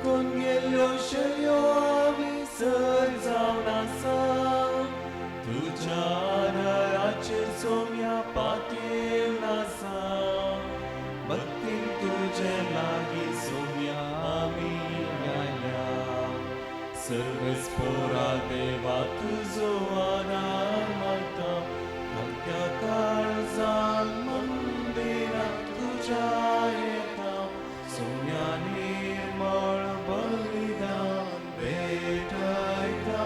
सुकून गेल्ल्यो शेळयो आमी सर जावन आसा. तुज्या आदाराचेर सोम्या पातयेवन आसा. भक्तीन तुजे लागीं सोम्या आमी आयल्या. सर्वेस्पोरा देवा तुजो आदार मागता. भक्त्या काळजान मंदिरात तुज्या येता. सोम्या निर्मळ बलिदान भेटयता.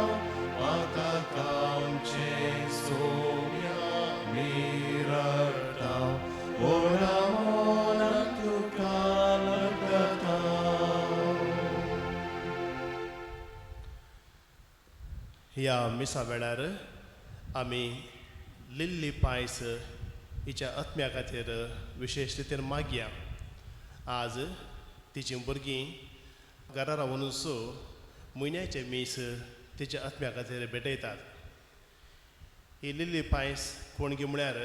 आतां आमचें सोम्या मिरता. व्हडा मोलान तुका लग्गता. ह्या मिसा वेळार आमी लिल्ली पायस हिच्या आत्म्या खातीर विशेश रितीन मागया. आज तिचीं भुरगीं घरा रावूनच म्हयन्याचें मीस तिच्या आत्म्या खातीर भेटयतात. ही लिल्ली पायस कोणगी म्हळ्यार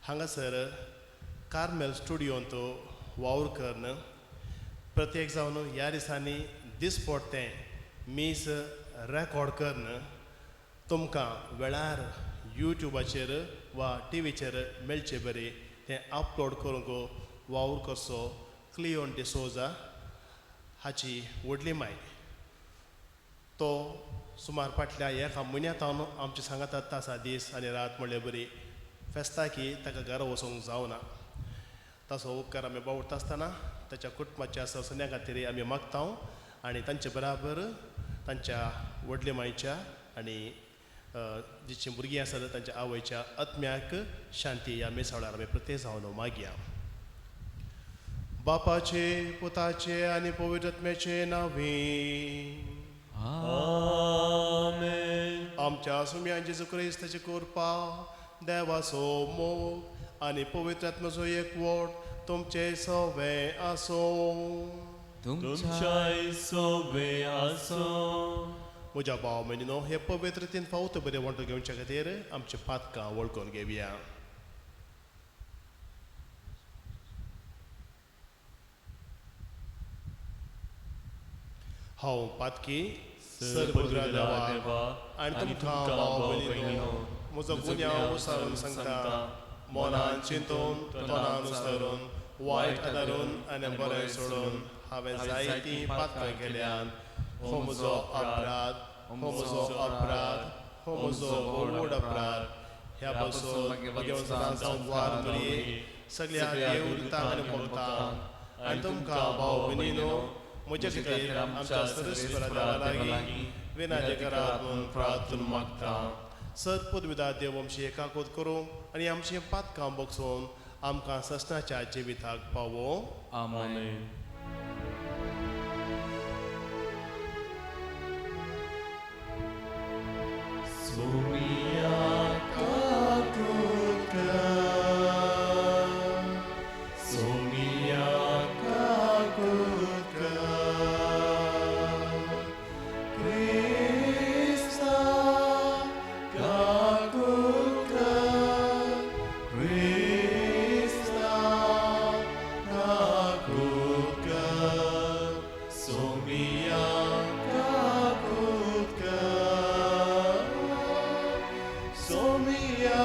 हांगासर कार्मेल स्टुडियोंत वावर करून प्रत्येक जावन ह्या दिसांनी दिसपडटें मीस रेकॉर्ड करून तुमकां वेळार यूट्यूबाचेर वा टिवीचेर मेळचे बरी तें अपलोड करूंक वावर करचो क्लियोन डिसोजा हाची व्हडली माय. तो सुमार फाटल्या एका म्हयन्या सावन आमचे सांगात आसा दीस आनी रात म्हणले बरी फेस्ता की ताका घरा वचूंक जावना. ताचो उपकार आमी बावडटा आसतना ताच्या कुटुंबाच्या सरसन्या खातीर आमी मागता आनी तांचे बराबर तांच्या व्हडले मायच्या आनी जिचीं भुरगीं आसात तांच्या आवयच्या आत्म्याक शांती ह्या मिसावळार आमी प्रत्येक जावन मागया. बापाचे पुताचे आनी पवित्र आत्म्याचे नांवी. आमेन. आमच्या सुम्या जेजू क्रिस्ताची कृपा, देवाचो मोग आनी पवित्र आत्म्याचो एकवट तुमचे सवे आसूं. तुमच्याय सोबे आसूं. म्हज्या भाव भयणीनो, हे पवित्र तीन फावट बरें वांटो घेवच्या खातीर आमची पातकां वळखून घेवया. हांव पातकी सर्वपुत्र देवा आनी तुमकां भाव भयणीनो म्हजो गुन्यांव उसारून सांगता. मनान चिंतून तोंडान उसारून वायट आदारून आनी बरें सोडून हांवें जायतीं पातकां केल्यान. हो म्हजो अपराध, हो म्हजो अपराध, हो म्हजो व्हड अपराध. ह्या पासून म्हगे सदांच वार मरये सगळ्या देवतांक आनी भक्तांक आनी तुमकां भाव भयणीनो म्हजे खातीर आमच्या सर्वेस्परा देवा लागीं विनाजे करात म्हूण प्रार्थना मागता. सर पदविदा देव आमची एकाकोत करूं आनी आमचीं पातकां बगसून आमकां ससनाच्या जिविताक पावो. आमेन. सोमिया काकूत कर, सोमिया काकूत कर, क्रिस्ता काकूत कर, क्रिस्ता काकूत कर, सोमिया काकूत कर, सोमिया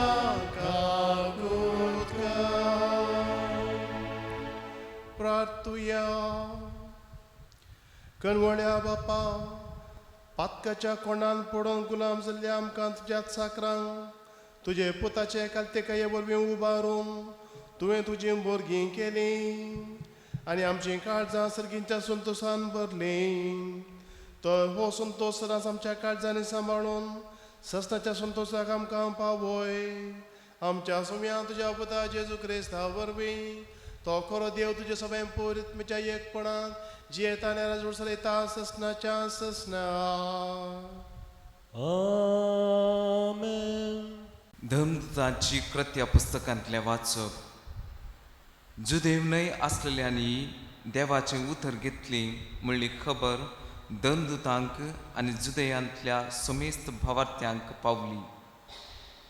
काकूत कर. प्रार्थुया. कणवळ्या बापा, पातकाच्या कोणान पडून गुलाम जाल्ल्या आमकां तुज्या साकरांक तुजे पुताचे कालतेकाये वरवीं उबारून तुवें तुजीं भुरगीं केलीं आनी आमचीं काळजां सर्गींच्या संतोशान भरलीं. तर हो संतोश सदांच आमच्या काळजांनी सांबाळून सस्नाच्या संतोशाक आमकां पावय. आमच्या सुम्या तुज्या पुता जेजू क्रिस्ता वरवीं तो खरो देव तुजे सगळ्या पवित्रच्या एकपणान जियेता आनी राजवट चलयता ससनाच्या ससना. आमेन. धर्मदूतांची कृत्या पुस्तकांतलें वाचप. जुदेव न्हय आसलेल्यांनी देवाचें उतर घेतली म्हणली खबर धर्मदूतांक आनी जुदयांतल्या समेस्त भावार्थ्यांक पावली.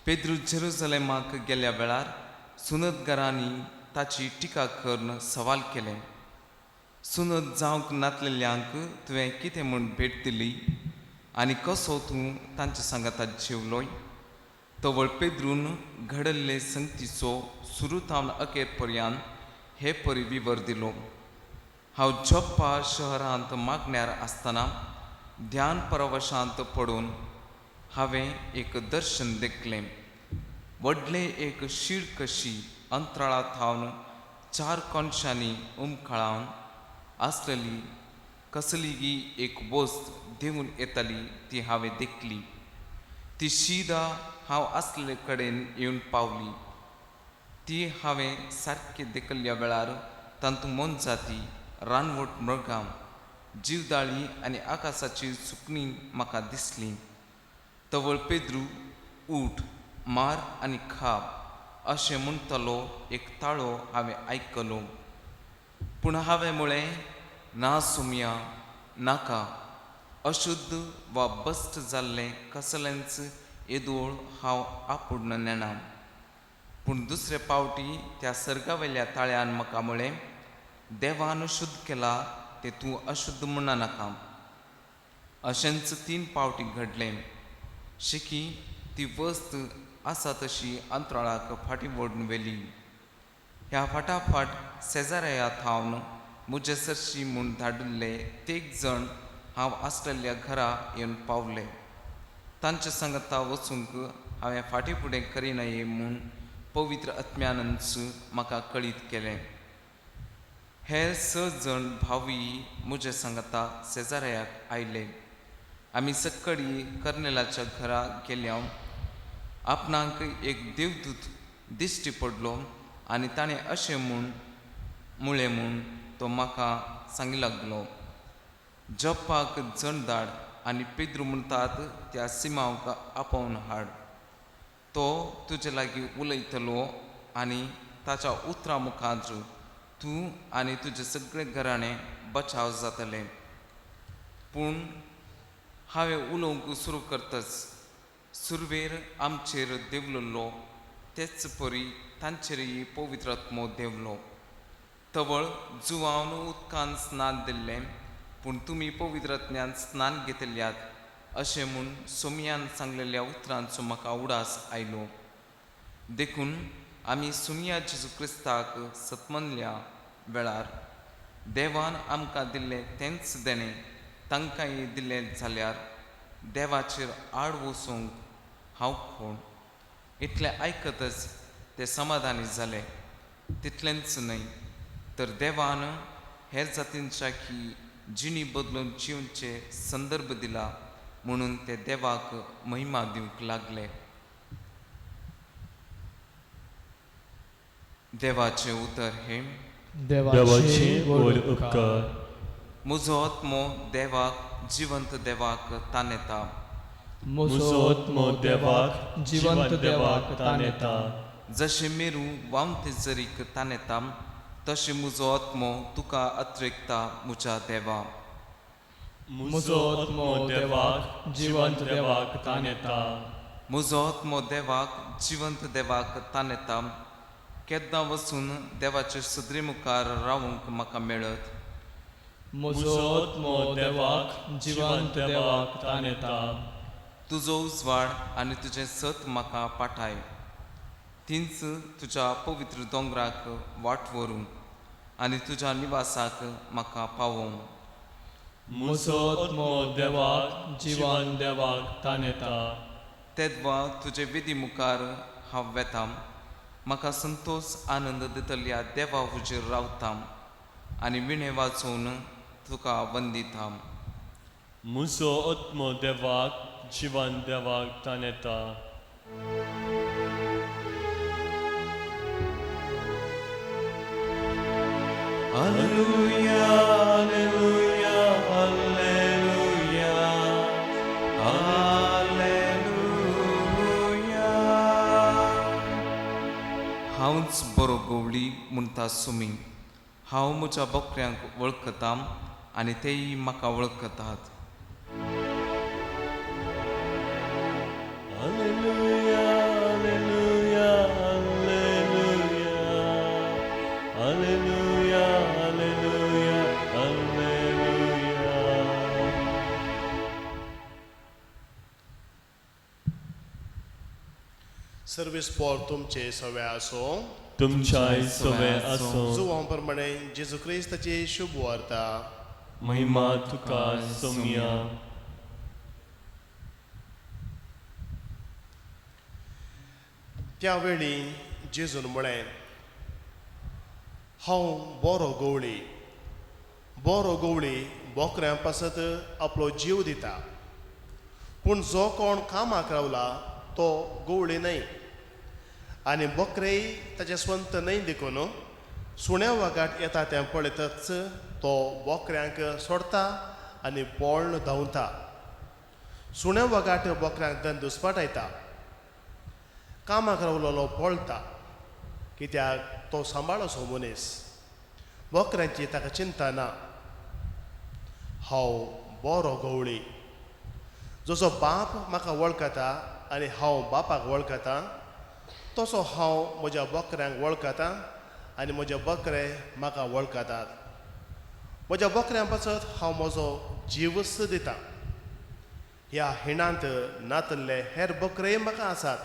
पेद्रू जेरुजलेमाक गेल्ल्या वेळार सुनतगारांनी ताची टिका करून सवाल केलें. सुनत जावंक नातलेल्यांक तुवें कितें म्हूण भेट दिली आनी कसो तूं तांच्या सांगाता जेवलोय. तवळ पेद्रून घडल्ले संगतीचो सुरू थावन अखेर पर्यान हे परी विवर दिलो. हांव जोप्पा शहरांत मागण्यार आसतना ध्यान परवशांत पडून हांवें एक दर्शन देखलें. व्हडलें एक शीड कशी अंतराळा थावन चार कोनशांनी उमखळावन आसलेली कसलीगी एक वस्त देंवून येताली ती हांवें देखली. ती शिदा हांव आसले कडेन येवन पावली. ती हांवें सारकी देखिल्ल्या वेळार तातूंत मोनजाती, रानवट मृगां, जिवदाळी आनी आकाशाची सुकणीं म्हाका दिसलीं. तवळ पेद्रू उठ, मार आनी खा अशें म्हणटलो एक ताळो हांवें आयकलो. पूण हांवें म्हळें, ना सोमया, नाका. अशुद्ध वा बस्ट जाल्लें कसलेंच येदोळ हांव आपुड्न नेणा. पूण दुसरे पावटी त्या सर्गावेल्या ताळ्यान म्हाका म्हळें, देवान शुद्ध केला तें तूं अशुद्ध म्हणना नाका. अशेंच 3 पावटी घडलें. शिकी ती वस्त आसा तशी अंतराळाक फाटीं ओडून व्हेली. ह्या फाटाफाट शेजाऱ्या थावन म्हजे सरशी म्हूण धाडिल्ले तेग जाण हांव आसलेल्या घरा येवन पावले. तांचे सांगता वचूंक हांवें फाटीं फुडें करिनाये म्हूण पवित्र आत्म्यानच म्हाका कळीत केलें. हेर 6 जाण भावूय म्हजे सांगता शेजाऱ्याक आयले. आमी सक्कडी कर्नेलाच्या घरा गेल्या. आपणाक एक देवदूत दिश्टी पडलो आनी ताणें अशें म्हूण म्हळें म्हूण तो म्हाका सांगी लागलो, जप्पाक जण धाड आनी पेद्रू म्हणटात त्या सिमांवक आपोवन हाड. तो तुजे लागीं उलयतलो आनी ताच्या उतरां मुखार तूं आनी तुजें सगळें घराणें बचाव जातलें. पूण हांवें उलोवंक सुरू करतच सुरवेर आमचेर देंवलेलो तेच परी तांचेरय पवित्र आत्मो देंवलो. तवळ जुवान उदकान स्नान दिल्लें, पूण तुमी पवित्र आत्म्यान स्नान घेतल्यात अशें म्हूण सोमयान सांगलेल्या उतरांचो म्हाका उडास आयलो. देखून आमी सोमया जेजू क्रिस्ताक सतमनल्या वेळार देवान आमकां दिल्लें तेंच देणें तांकांय दिल्लें जाल्यार देवाचेर आड वचूंक हांव कोण? इतलें आयकतच ते समाधानी जाले. तितलेंच न्हय तर देवान हेर जातींच्या की जिणी बदलून जिवचे संदर्भ दिला म्हणून ते देवाक महिमा दिवंक लागले. देवाचें उतर हें देवाचे व्हड उपकार. म्हजो आत्मो देवाक, जिवंत देवाक तानेता. म्हजो आत्मो देवाक, जिवंत देवाक तानेता. जशें मेरू व्हांवते जरीक तानेता तशें म्हजो आत्मो तुका अत्रेकता म्हज्या देवा. म्हजो आत्मो देवाक, जिवंत देवाक तानेता. म्हजो आत्मो देवाक, जिवंत देवाक तानेता. केन्ना वचून देवाचे सदरे मुखार रावूंक म्हाका मेळत. म्हजो आत्मो देवाक, जिवंत देवाक तानेता. तुजो उजवाड आनी तुजें सत म्हाका पाठाय. तींच तुज्या पवित्र दोंगराक वाट व्हरूं आनी तुज्या निवासाक म्हाका पावोवं. म्हजो आत्मो देवाक, जिवन देवाक तानेता. तेद्वा तुजे विधी मुखार हांव वेता. म्हाका संतोश आनंद दितल्या देवा हुजीर रावता आनी विणे वाजोवन तुका वंदिता. म्हजो आत्मो देवाक, जिवन देवाक तानेता. Alleluia, alleluia, alleluia, alleluia. हांवच बरो गवळी म्हणटा सुमी. हांव म्हज्या बकऱ्यांक वळखता आनी तेय म्हाका वळखतात. Alleluia, alleluia, alleluia, alleluia, alleluia, service पोर तुमचे सवे आसो, तुमच्याय सवे आसूं। जुवां प्रमाणे जेजू क्रिस्ताची शुभ वार्ता। महिमा तुका सोम्या। त्या वेळी जेजून म्हळें, हांव बरो गवळी, बरो गवळी बोकऱ्यां पासत आपलो जीव दिता, पूण जो कोण कामाक रावला तो गवळी न्हय, आनी बोकरेय ताचे स्वंत न्हय देखून सुण्या वागाट येता तें पळयतच तो बोकऱ्यांक सोडता आनी पळण धांवता। सुण्या वागाट बोकऱ्यांक दन दुस्पाटायता, कामाक रावलोलो पळटा, कित्याक तो सांबाळसो मनीस, बोकऱ्यांची ताका चिंता ना। हांव बरो गवळी, जसो बाप म्हाका वळखता आनी हांव बापाक वळखता, तसो हांव म्हज्या बोकऱ्यांक वळखता आनी म्हजे बकरे म्हाका वळखतात। म्हज्या बोकऱ्यां पासत हांव म्हजो जीवच दिता। ह्या हिणांत नातल्ले हेर बकरेय म्हाका आसात,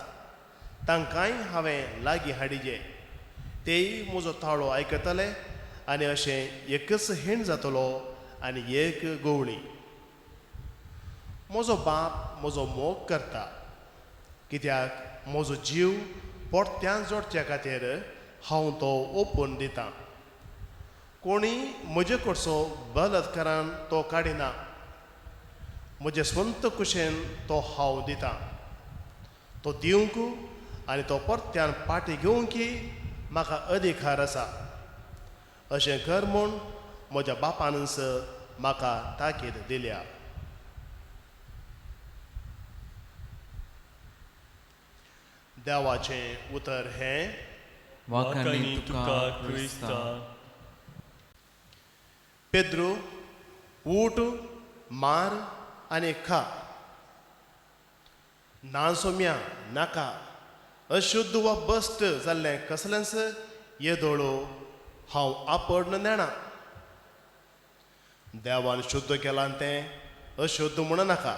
तांकांय हांवें लागीं हाडिजे, तेय म्हजो ताळो आयकतले आनी अशें एकच हीण जातलो आनी एक गवळी। म्हजो बाप म्हजो मोग करता, कित्याक म्हजो जीव परत्यान जोडच्या खातीर हांव तो ओपून दितां। कोणी म्हजे कडचो बलात्कारान तो काडिना, म्हजे स्वंत कुशेन तो हांव दितां। तो दिवंक आनी तो परत्यान पाटी घेवंक म्हाका अधिकार आसा। अशें कर म्हूण म्हज्या बापानच म्हाका ताकीद दिल्या। देवाचें उतर हें। वाखाणी तुका क्रिस्ता। पेद्रू, ऊठ, मार आनी खा। ना सोम्या नाका, अशुद्ध वा बस्ट जाल्लें कसलेंच येदोळो हांव आपड नेणा। देवान शुद्ध केलां तें अशुद्ध म्हणू नाका।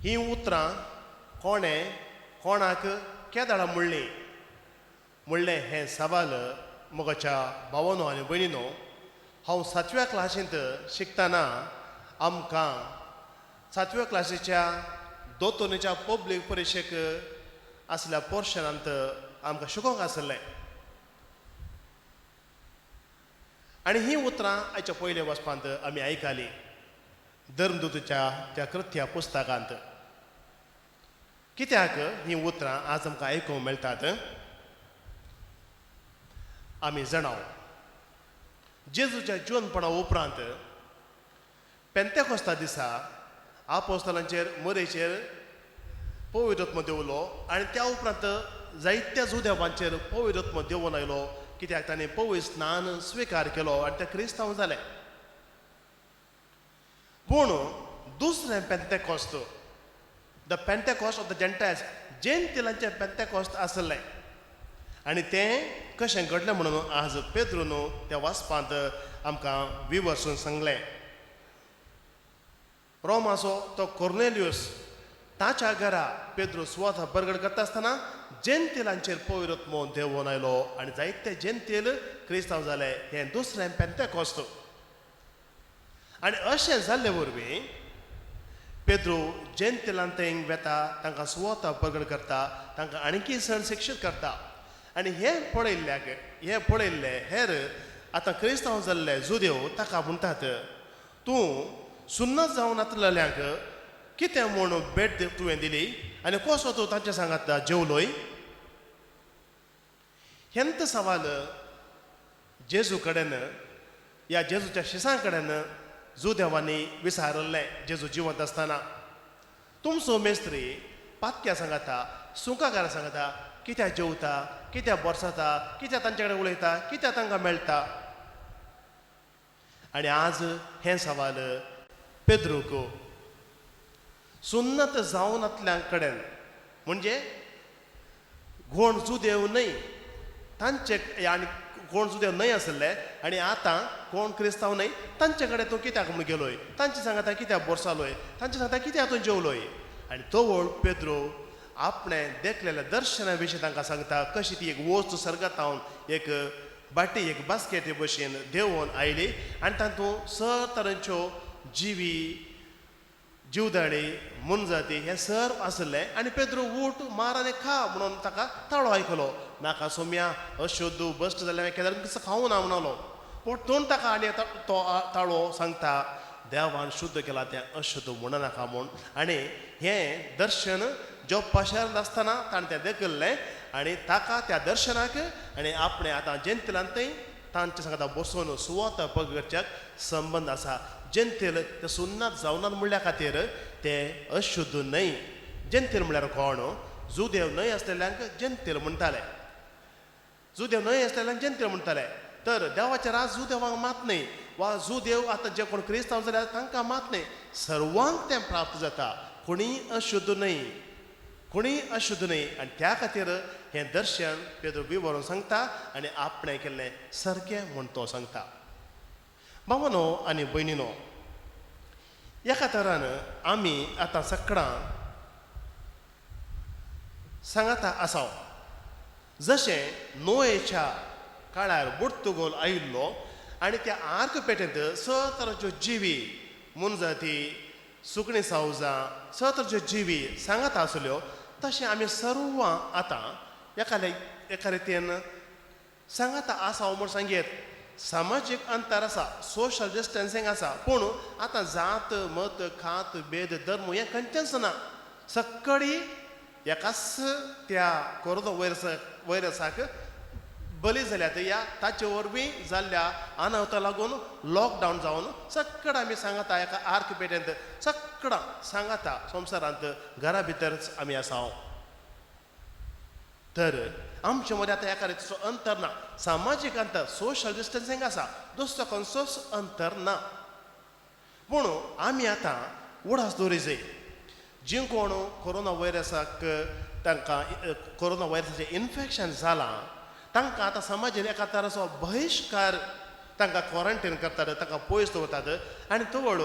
हीं उतरां कोणें कोणाक केदाळा म्हणलीं म्हणलें हें सवाल म्हज्या भावानो आनी भयणीनो, हांव सातव्या क्लासींत शिकतना आमकां सातव्या क्लासीच्या दोतोनीच्या पब्लीक परिक्षेक आसल्या पोर्शनांत आमकां शिकोवंक आसलें। आनी हीं उतरां आयच्या पयल्या वचपांत आमी आयकलीं धर्मदूतच्या त्या कृत्या पुस्तकांत। कित्याक हीं उतरां आज आमकां आयकूंक मेळटात? आमी जाणाव जेजूच्या जिवनपणा उपरांत पेंतेकोस्ता दिसा आपोस्तलांचेर मरेचेर पवित्र देवलो आनी त्या उपरांत जायत्या जुदेवांचेर पवित्र देवून आयलो, कित्याक तांणी पवित्र स्नान स्विकार केलो आनी ते क्रिस्तांव जाले। पूण दुसरें Pentecost, the Pentecost of the Gentiles, जेंतिलांचें पेंतेकोस्त आसलें आनी तें कशें घडलें म्हणून आज पेद्रून त्या वाचपांत आमकां विवर्सून सांगलें। रोमाचो तो कोर्नेलियस ताच्या घरा पेद्रू स्वता बरगड करता आसतना जेंतिलांचेर पवित्र देवून आयलो आनी जायते जेंतील क्रिस्तांव जाले। हें दुसरें पेंतेकोस्त। आनी अशें जाल्ले वरवीं पेद्रू जेंतिलांत थंय वेता, तांकां स्वता परगड करता, तांकां आणकी सण शिक्षीत करता। आनी हें पळयल्ल्याक हें पळयल्ले हेर आतां क्रिस्तांव जाल्ले जुदेव ताका म्हणटात, तूं सुन्नत जावन नातलेल्यांक कितें म्हूण भेट तुवें दिली आनी कसो तूं तांचे सांगात जेवलोय? हेंच सवाल जेजू कडेन ह्या जेजूच्या शिसां कडेन जुदेवांनी विचारलें जेजू जिवंत आसतना। तुमचो मेस्त्री पातक्या सांगता, सुंकाकार सांगता, कित्याक जेवता, कित्याक बोरसाता, कित्याक तांचे कडेन उलयता, कित्याक तांकां मेळटा? आनी आज हें सवाल पेद्रूक सुन्नत जावनातल्या कडेन, म्हणजे कोण जुदेव न्हय तांचे आनी कोण जुदेव न्हय आसले आनी आतां कोण क्रिस्तांव न्हय तांचे कडेन तूं कित्याक म्हूण गेलोय, तांचे सांगता कित्याक बोरसालोय, तांचे सांगता कित्याक तूं जेवलोय? आनी तवळ पेद्रो आपणें देखलेल्या दर्शना विशीं तांकां सांगता कशी ती एक वस्तू सर्गांत एक बाटी एक बास्केटी भशेन देंवोन आयली आनी तातूंत सर तरांच्यो जिवी जिवदाणी मोनजाती हें सर्व आसलें आनी पेद्रू उठ मार आनी खा म्हणून ताका ताळो आयकलो. नाका सोम्या अशुद्ध बश्ट जाल्यार केन्ना कसो खावूं ना म्हणलो. परतून ताका आनी तो ताळो सांगता देवान शुद्ध केला तें अशुद्ध म्हणनाका म्हूण. आनी हें दर्शन जोप्पा शहरांत आसतना ताणें तें देखिल्लें आनी ताका त्या दर्शनाक आनी आपणें आतां जेंतिलान थंय तांचे सांगता बसून सुवात पगडच्याक संबंद आसा. जेंतील ते सुन्नात जावनात म्हणल्या खातीर ते अशुद्ध न्हय. जेंतील म्हणल्यार कोण? जुदेव न्हय आसलेल्यांक जेंतील म्हणटाले. जुदेव न्हय आसलेल्यांक जेंतील म्हणटाले. तर देवाचें राज जुदेवांक मात न्हय वा जुदेव आतां जे कोण क्रिस्तांव जाल्यार तांकां मात न्हय, सर्वांक तें प्राप्त जाता. कोणीय अशुद्ध न्हय, कोणीय अशुद्ध न्हय. आनी त्या खातीर हें दर्शन पेद्रू विवरून सांगता आनी आपणें केल्लें सारकें म्हूण तो सांगता. भावानो आनी भयणीनो, एका तरान आमी आतां सगळां सांगाता आसा. जशें नोयेच्या काळार बुडतुगोल आयिल्लो आनी त्या आर्क पेटेंत स तरांच्यो जिवी मोनजाती सुकणीं सावजां स तरांच्यो जिवी सांगाता आसल्यो, तशें आमी सर्वां आतां एका रितीन सांगाता आसा म्हूण सांगयेत. सामाजीक अंतर आसा, सोशल डिस्टन्सींग आसा, पूण आतां जात मत खात भेद धर्म हें खंयचेंच ना. सगळी एकाच त्या कोरोना व्हायरसाक बली जाल्यात ह्या ताचे वरवीं जाल्ल्या अनावता लागून लॉकडावन जावन सगळं आमी सांगाता एका आर्क पेटेंत सगळां सांगाता संवसारांत घरा भितरच आमी आसा. तर आमचे मदें आतां एका रितीचो अंतर ना, सामाजीक अंतर सोशल डिस्टन्सींग आसा, दुसरो खंयचोच अंतर ना. पूण आमी आतां उडास दवरी जाय. जी कोण कोरोना व्हायरसाक तांकां कोरोना व्हायरसाचें इन्फेक्शन जालां तांकां आतां समाजान एका तराचो बहिश्कार, तांकां क्वॉरंटीन करतात, तांकां पयस दवरतात आनी तवळ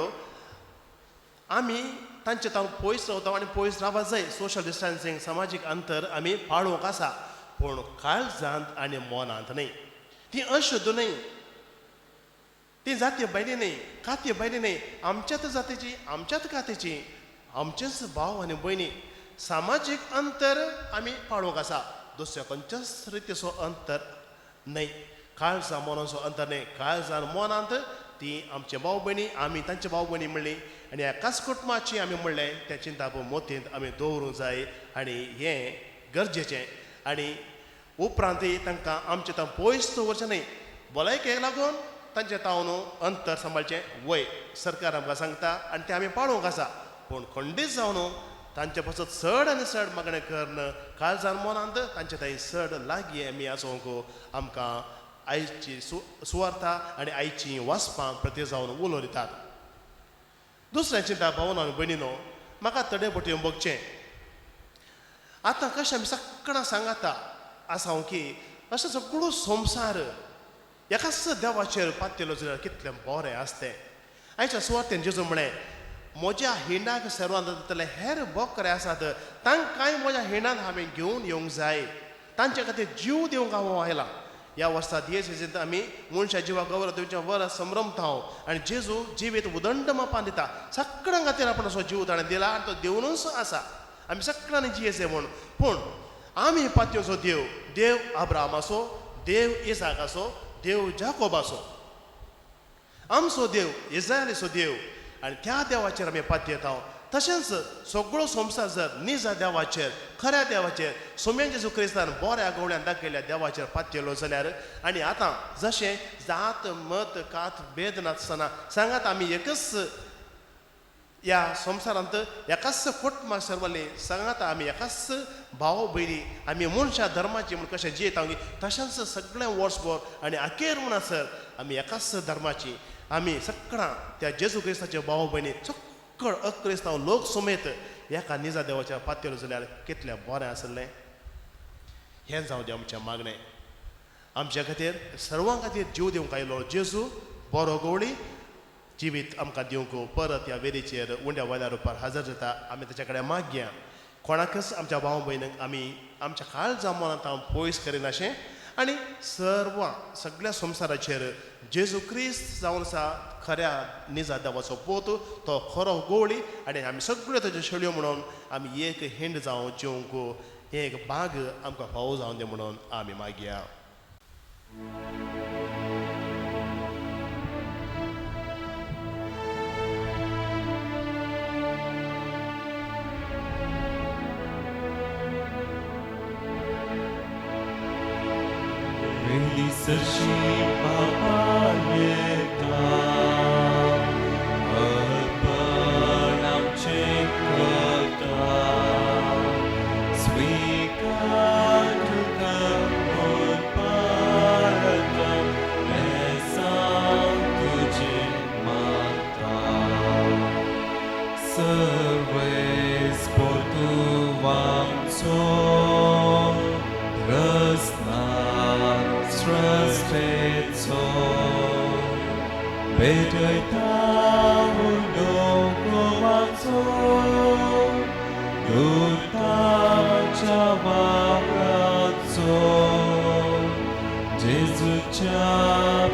आमी तांचे तांकां पयस रावता आनी पयस रावपाक जाय. सोशल डिस्टन्सींग सामाजीक अंतर आमी पाळोवंक आसा, पूण काळजांत आनी मनांत न्हय. ती अशुद्ध न्हय, ती जाती भायली न्हय, काती भायली न्हय, आमच्याच जातीची आमच्याच कातीची आमचेच भाव आनी भयणी. सामाजीक अंतर आमी पाळोवंक आसा, दुसऱ्या खंयच्याच रितीचो अंतर न्हय, काळजा मनाचो अंतर न्हय. काळजान मनांत ती आमचे भाव भयणी, आमी तांचे भाव भयणी म्हणली आनी एकाच कुटुंबाची आमी म्हणलें तें चिंताप मोतींत आमी दवरूंक जाय आनी हें गरजेचें. आनी उपरांतय तांकां आमचें तां पयस दवरचें न्हय, भलायकेक लागून तांचें तावन अंतर सांबाळचें वय सरकार आमकां सांगता आनी तें आमी पाळोवंक आसा. पूण खंडीत जावन तांचे पासत चड आनी चड मागणें करून काळजान मनांत तांचे थंय चड लागीं आमी आसूंक आमकां आयची सुवार्था आनी आयची वाचपां प्रती जावन उलोवन दितात. दुसरें चिंता भावना आनी भयणीनो, म्हाका तडे बोटयो भोगचें. आतां कशें आमी सगळां सांगाता आसा की अशें सगळो संवसार एकाच देवाचेर पातयलो जाल्यार कितलें बरें आसतें. आयच्या सुवातेन जेजू म्हळें म्हज्या हिंडाक सर्वांत जातले हेर बोकरे आसात तांकांय म्हज्या हिंडान हांवें घेवन येवंक जाय, तांचे खातीर जीव दिवंक हांव आयलां. ह्या वर्सा दियेसेजींत आमी मनशा जिवाक गौरव दिवच्या वर्स संभ्रमता आनी जेजू जिवीत उदंड मापान दिता. सगळ्यां खातीर आपण असो जीव ताणें दिला आनी तो दिवनूच आसा. आमी सगळ्यांनी जियेचे म्हूण. पूण आमी पातयेचो देव, देव अब्राहमाचो, देव इसाकाचो, देव जाकोबाचो, आमचो देव इस्रायलाचो देव आनी त्या देवाचेर आमी पातयेता. तशेंच सगळो संवसार जर निजा देवाचेर, खऱ्या देवाचेर, सोम्या जेजू क्रिस्तान बऱ्या गवळ्यान दाखयल्ल्या देवाचेर पातयेलो जाल्यार आनी आतां जशें जात मत कात भेद नासतना सांगात आमी एकच ह्या संवसारांत एकाच कुटुंबा सर्वांनी सांगात आमी एकाच भाव भयणी आमी मनशा धर्माची म्हूण कशें जियेता तशेंच सगळें वर्सभर आनी अखेर म्हणसर आमी एकाच धर्माची आमी सगळां त्या जेजू क्रिस्ताचे भाव भयणी सगळ अक्रिस्तांव लोक समेत एका निजा देवाच्या पातयेलो जाल्यार कितलें बरें आसलें. हें जावं दी आमचें मागणें. आमच्या खातीर सर्वां खातीर जीव दिवंक आयलो जेजू बरो गवळी जिवीत आमकां दिवंक परत ह्या वेरीचेर उंड्या वयल्या रुपार हजर जाता. आमी ताच्या कडेन मागया. कोणाकच आमच्या भाव भयणीक आमी आमच्या काळजा मनांत हांव पयस करिनाशें आनी सर्व सगळ्या संवसाराचेर जेजू क्रिस्त जावन आसा खऱ्या निजा देवाचो पोत, तो खरो गोवळी आनी आमी सगळ्यो ताज्यो शेळयो म्हणून आमी एक हिंड जावन जेवंक हें एक बाग आमकां फावो जावन दी म्हणून आमी मागया. सरशी पापा येता अर्पण आमचें करता स्वीकार तुका परता बेसांव तुजें मागता सर्वेस पोर्तुवांचो स्रश्टेचो भेटयता उलोवपाचो दुर्ताच्या वावराचो जेजूच्या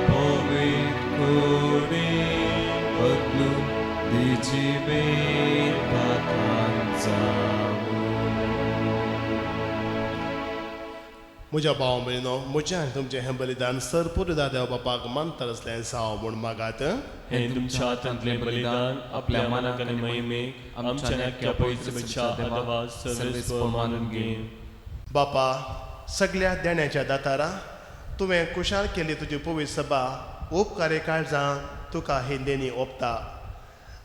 पवित्र कुडीन बदलून दी जिवीत जावूं. म्हज्या भाव भयणीनो, म्हज्या आनी तुमचें हें बलिदान सरपुरदा देव बापाक मानता आसलें जावं म्हूण मागात. हें तुमच्या हातांतलें बलिदान आपल्या मनाक आनी महिमेक आमच्या नाक्या पवित्र देवा सर्वेस्पर मानून घे. बापा, सगळ्या देण्याच्या दातारा तुवें कुशाल केली तुजी पवित्र सभा उपकारे काळजां तुका ही देणी ओंपता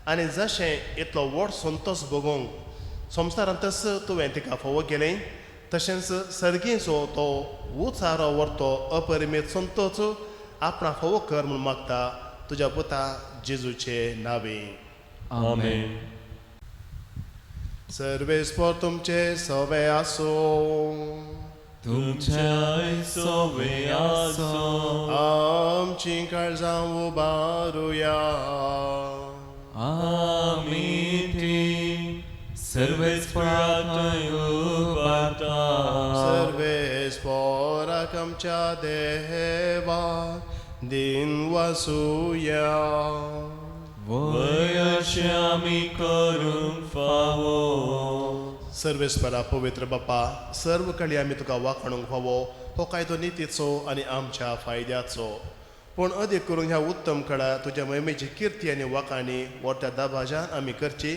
आनी जशें इतलो व्हड संतोश भोगोवंक संवसारांतच तुवें तिका फावो केलें तशेंच सर्गीचो तो उचारो व्हरतो अपरिमीत संतोच आपणा फावो कर म्हूण मागता तुज्या पुता जेजूचे नांवे. आमेन. सर्वेस्पर तुमचे सवे आसूं. तुमच्याय सवे आसूं. आमचीं काळजां उबारुया. आमी तीं सर्वेस्पराक उबारता. सर्वेस्पराक आमच्या देवा दिन वासुया. वय अशें आमी करूंक फावो. सर्वेस्परा पवित्र बापा, सर्व कळी आमी तुका वाखाणूंक फावो हो कायदो नितीचो आनी आमच्या फायद्याचो, पूण अदीक करून ह्या उत्तम कळा तुज्या महिमेची किर्ती आनी वाखाणी व्हरत्या दबाज्यान आमी करची,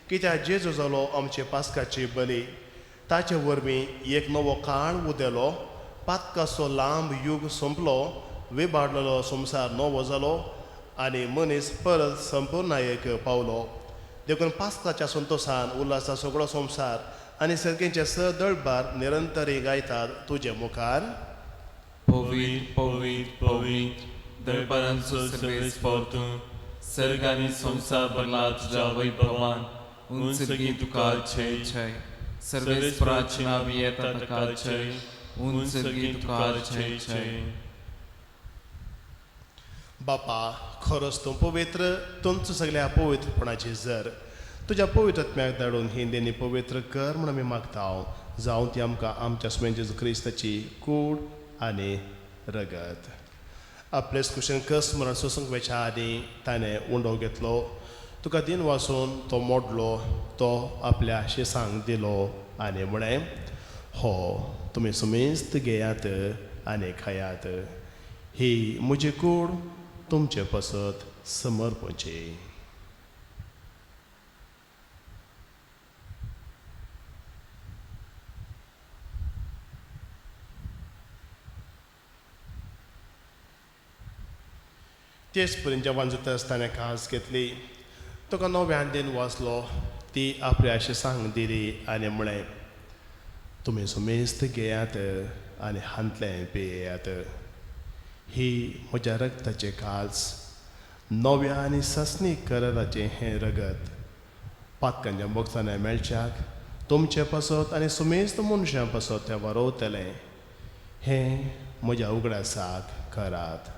कित्याक जेजू जालो आमचे पास्काची बली. ताचे वरवीं एक नवो काळ उदेलो, पातकाचो लांब युग सोंपलो, विबाडलेलो संवसार नवो जालो आनी मनीस परत संपूर्णायेक पावलो. देखून पास्काच्या संतोशान उल्हासा सगळो संवसार आनी सर्गेचे सदळबार निरंतरी गायतात तुजे मुखार. पवित्र पवित्र पवित्र दरबारांचो सर्वेस्पर तूं, सर्ग आनी संवसार भरला तुज्या वैभवान. उंच तुका जय जय. सर्वेस्पराचे नांव येता ताका जय. उंच तुका जय जय. बापा, खरोच तूं पवित्र, तुमचो सगळ्या पवित्रपणाची जर तुज्या पवित्र आत्म्याक धाडून ही देणी पवित्र कर म्हूण आमी मागता. जावं ती आमकां आमच्या स्वामी जेजू क्रिस्ताची कूड आनी रगत. आपलेच कुशीन कस मरण सोसूंक वेच्या आदीं ताणें उंडो घेतलो, तुका दिन वाचून तो मोडलो, तो आपल्या शिसांक दिलो आनी म्हळें, हो तुमी सुमेस्त घेयात आनी खायात, ही म्हजी कूड तुमचे पसत समर्पणची. तेच पर्यंत जेवण जाता आसतना खास घेतली, तुका नव्यान दिन वाचलो, ती आपल्या शिसांक दिली आनी म्हळें, तुमी सुमेस्त घेयात आनी हांतलें पियेयात, ही म्हज्या रगताचें काज, नव्या आनी ससनी कराराचें हें रगत पातकांच्या मोगसाने मेळच्याक तुमचे पासत आनी सुमेस्त मनशां पासत तें वरोवतलें. हें म्हज्या उगडासाक करात.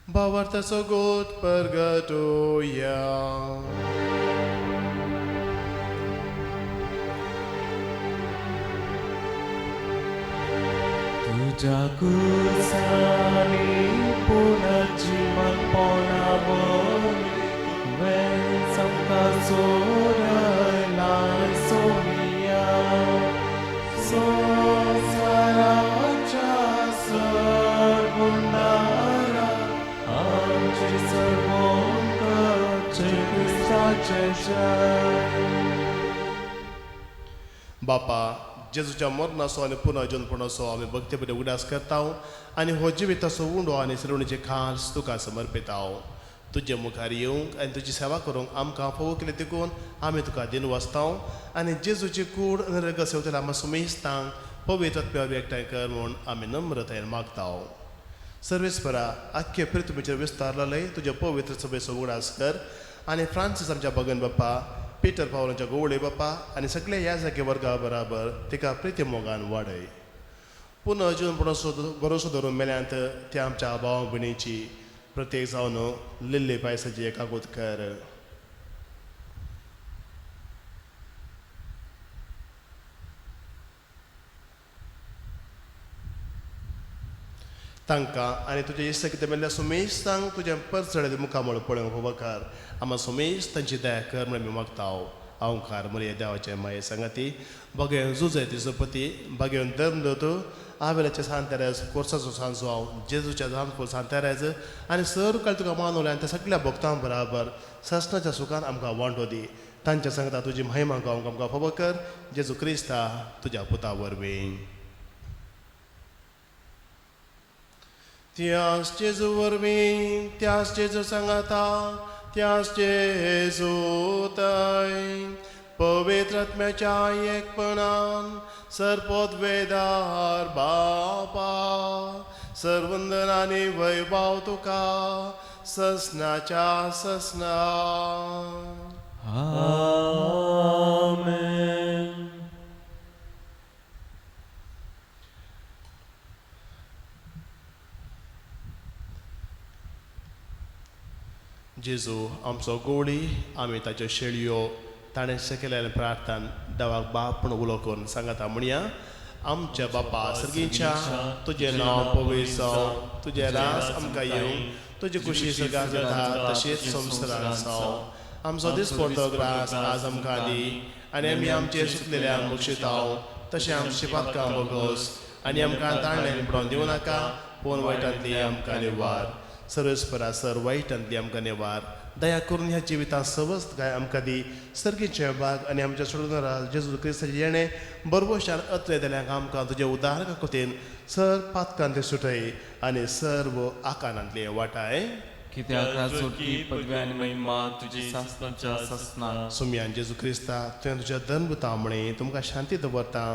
भावार्थाचो गोत परगटोया. तुज्या कुसांनी पुनर्जीवन पोणावरी तुवें आमकां सोडयलाय सोमिया. संवसाराच्या सरबंदारा आमचें सर्वोन करचें क्रिस्ताचें जय. बापा, जेजूच्या मरणाचो आनी पुनर्जन्मपणाचो आमी भक्तीपणी उगडास करता आनी हो जिविताचो उंडो आनी सलवणीचे खास तुका समर्पिता. तुजे मुखार येवंक आनी तुजी सेवा करूंक आमकां फावो केली देखून आमी तुका दिनवासता आनी जेजूची कूड आनी रगत सेवतल्या आमकां सुमेस्तांक पवित्र आत्म्या एकठांय कर म्हूण आमी नम्रतायेन मागता. सर्वेस्परा, आख्खे पृथ्वीचेर विस्तारलें तुज्या पवित्र सभेचो उगडास कर आनी फ्रांसीस आमच्या भगन बाप्पा, पीटर पावलांच्या गोवळे बाप्पा आनी सगळे ह्या जागे वर्गा बराबर तिका प्रिती मोगान वाडय. पुनः अजून भरोसो धरून मेल्यांत त्या आमच्या भाव भयणीची प्रत्येक जावन लिल्ली पायसाची एकागूत कर. तांकां आनी तुज्या इश्ट कितें मेल्ल्या सुमेस्तांक तुज्या परचडे मुखामळ पळोवंक उपकार. आमा सुमेश तांची दया कर म्हण आमी मागता. ओंकार मरिया देवाचे माये सांगाती बगेवन जुजय तिजोपती बगेवन धर्म दवतो आवेलाचे सांतेराज कोर्साचो सांजो हांव जेजूच्या जानफूल सांतेराज आनी सर काळ तुका मानवले आनी त्या सगळ्या भक्तां बराबर ससनाच्या सुखान आमकां वांटो दी. तांच्या सांगता तुजी महिमा गावंक आमकां फावो कर जेजू क्रिस्ता तुज्या पुता वरवीं. त्यास जेजू वरवीं, त्यास जेजू सांगाता, त्यास जेजू ताय पवित्र आत्म्याच्या एकपणान सर्पोद्वेदार बापा सर्वंदन आनी वैभव तुका ससनाच्या ससना. आमेन. जेजू आमचो गोडी, आमी ताच्यो शेळयो ताणें शिकयल्ल्या प्रार्थन देवाक बाप म्हूण उलो करून सांगता म्हणया. आमच्या बापा सर्गीच्या, तुजें नांव पवित्र जावं, तुजें रास आमकां येवं, तुजी खुशी सगळ्यां जाता तशेंच संवसारांत जावं. आमचो दिसपडतो ग्रास आज आमकां दी आनी आमी आमचे सुकलेल्या बक्षिताव तशें आमचे पातकां बोगोस आनी आमकां ताणल्यान पडोवन दिवं नाका, पूण वायटांतली आमकां निवार. सर्वेस्परा सर वायटांतली आमकां निवार. दया करून ह्या जिवितांत सवस्त गाय आमकां दी. सर्गीचे भाग आनी आमच्या सोडणारा जेजू क्रिस्ताचें येणें बरबशान अत्रे दिल्यांक आमकां तुज्या उदार काकुतीन सर पातकांतले सुटय आनी सर्व आकारांतले वाटाय. कित्याक राजवटी पदवी आनी महिमा तुजी सासणाच्या सासणा. सुमयान जेजू क्रिस्ता, तुवें तुज्या धर्मभुता म्हणे तुमकां शांती दवरता,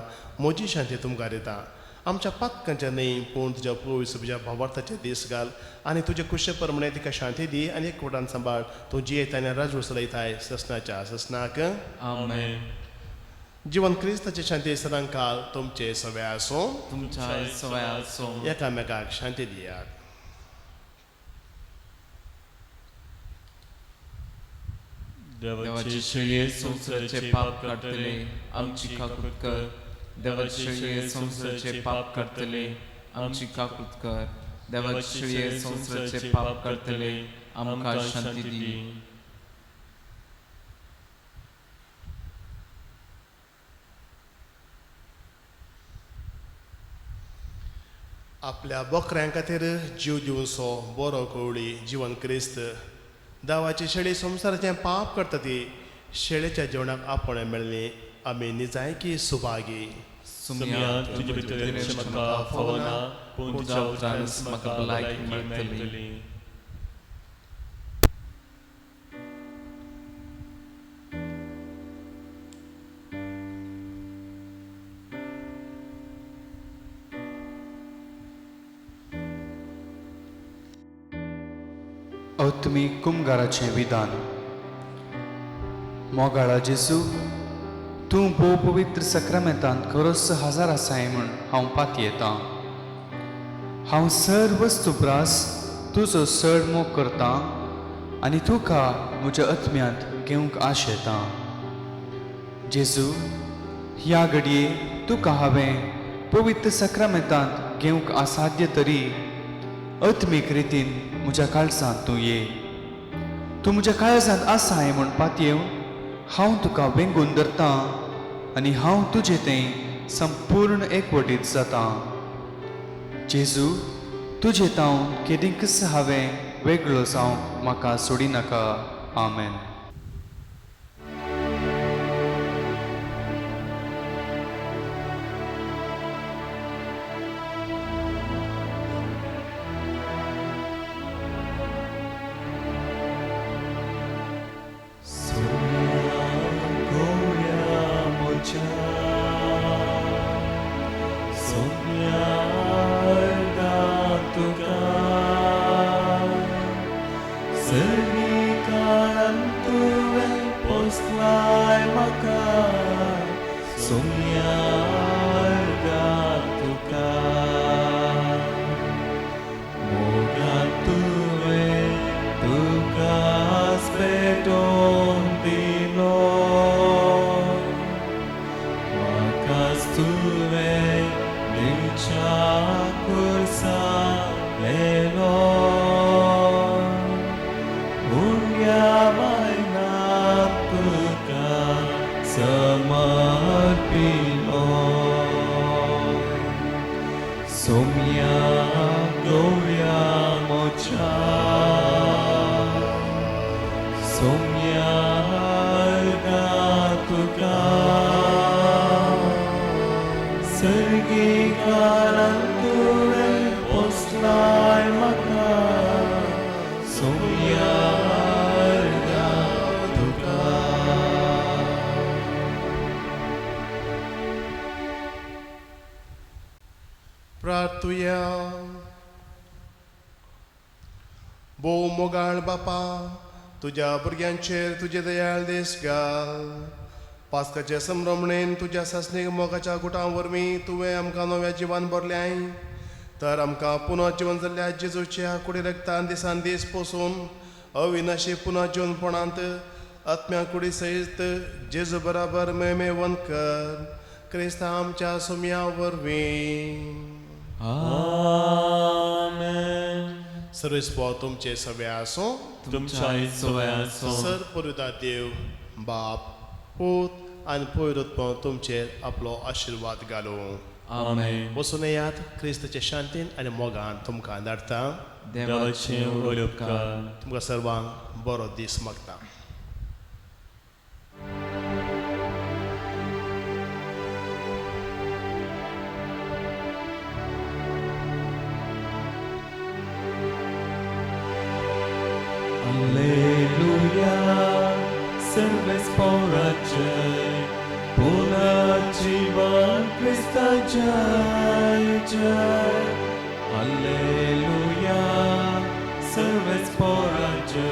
म्हजी शांती तुमकां दिता. आमच्या पातकांच्या न्हय पूण तुज्या पवित्र तुज्या भावार्थाचे दीस घाल आनी तुजे कुशे प्रमाणे तिका शांती दी आनी एक वटान सांबाळ. तूं जियेता आनी राजवट चलयताय ससनाच्या ससनाक. आमेन. जिवन क्रिस्ताची शांती सदांकाल तुमचे सवय आसूं. तुमच्या सवय आसूं. एकामेकाक शांती दियात. देवाचे शेळये संवसाराचे पाप काडटले आमची काकूत कर. देवाचे शेळये संवसाराचे पाप काडटले आमची काकूत कर. देवाचे शेळये संवसाराचे पाप काडटले आमकां शांती दी. आपल्या बोकऱ्यां खातीर जीव दिवचो बरो कवळी जिवन क्रिस्त. दावाची शेळी संवसाराचें पाप करता ती शेळेच्या जेवणाक आपोवणें मेळ्ळें आमी निजायकी सुभागी. सुमया तुजे भितर म्हाका फावना, पूण तुज्या उतरानच म्हाका भलायकी मेळटली. आत्मीक कुमगाराचें विधान. मोगाळा जेजू, तूं भोव पवित्र सक्रामेंतांत खरोच हजार आसाय म्हूण हांव पातयेतां. हांव सर वस्तू प्रास तुजो चड मोग करता आनी तुका म्हज्या आत्म्यांत घेवंक आशेता. जेजू, ह्या घडये तुका हांवें पवित्र सक्रमेंतांत घेवंक असाध्य तरी आत्मीक रितीन म्हज्या काळजांत तूं ये. तूं म्हज्या काळजांत आसाय म्हूण पातयेवन हांव तुका वेंगून धरतां आनी हांव तुजे तें संपूर्ण एकवटीत जाता. जेजू, तुजे तावन केदींकच हांवें वेगळो जावंक म्हाका सोडिनाका. आमेन. प्रार्थुया. भोव मोगाळ बापा, तुज्या भुरग्यांचेर तुजे दयाळ देश घाल. पास्काचे संभ्रमणेन तुज्या सासणीक मोगाच्या गुटां वरवीं तुवें आमकां नव्या जिवान भरल्याय, तर आमकां पुनः जिवन जाल्ल्या जेजूच्या कुडी रक्तान दिसान दीस पोसून अविनाशी पुनः जिवनपणांत आत्म्या कुडी सहित जेजू बराबर मेमेवन कर, क्रिस्ता आमच्या सोम्या वरवीं. आमेन. सर्वेस्पोर तुमचे सगळे आसूं, तुमच्याय सवय आसूं. सर पवित्र देव बाप पूत आनी पवित्र तुमचेर आपलो आशिर्वाद घालूं. आमेन. वचून येयात, क्रिस्ताचे शांतीन आनी मोगान तुमकां धाडटा. देवाचे व्हड उपकार. तुमकां सर्वांक बरो दीस मागता. Alleluia, सर्वेस्पोराचे पुनर्जीवन क्रिस्ता जय जय. Alleluia, सर्वेस्पोराचे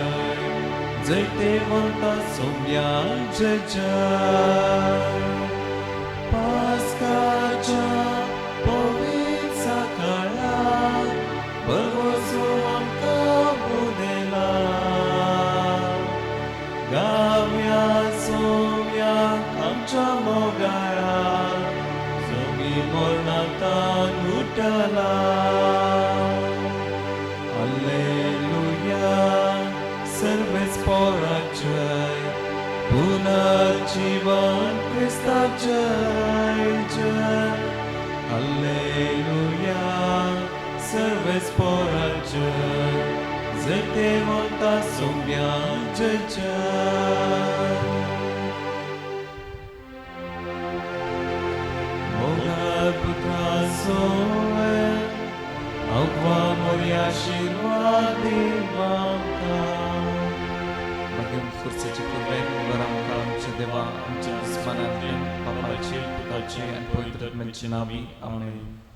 जैतेवंता सोम्या जय जय. पास्काच्या पवित्र सकाळाक भरवसो आमकां उदेला. गाव्या सोम्या आमच्या मोगाळा, सोमी मरणांतान उठला. Alleluia, सर्वेस्पोराचे पुनर्जीवन क्रिस्ता जय जय. Alleluia, सर्वेस्पोराचे जैतेवंता सोम्या जय जय. मोगाळ पुत्रा सोवे अव्वा मोरी आशिर्वाद आमकां. मागीर खुर्चेची कृपेन मुखार आमकां आमच्या देवा आमच्या दुस्मानांतल्यान बापाची पुताची आनी पवित्र आत्म्याची नांवी. आमेन.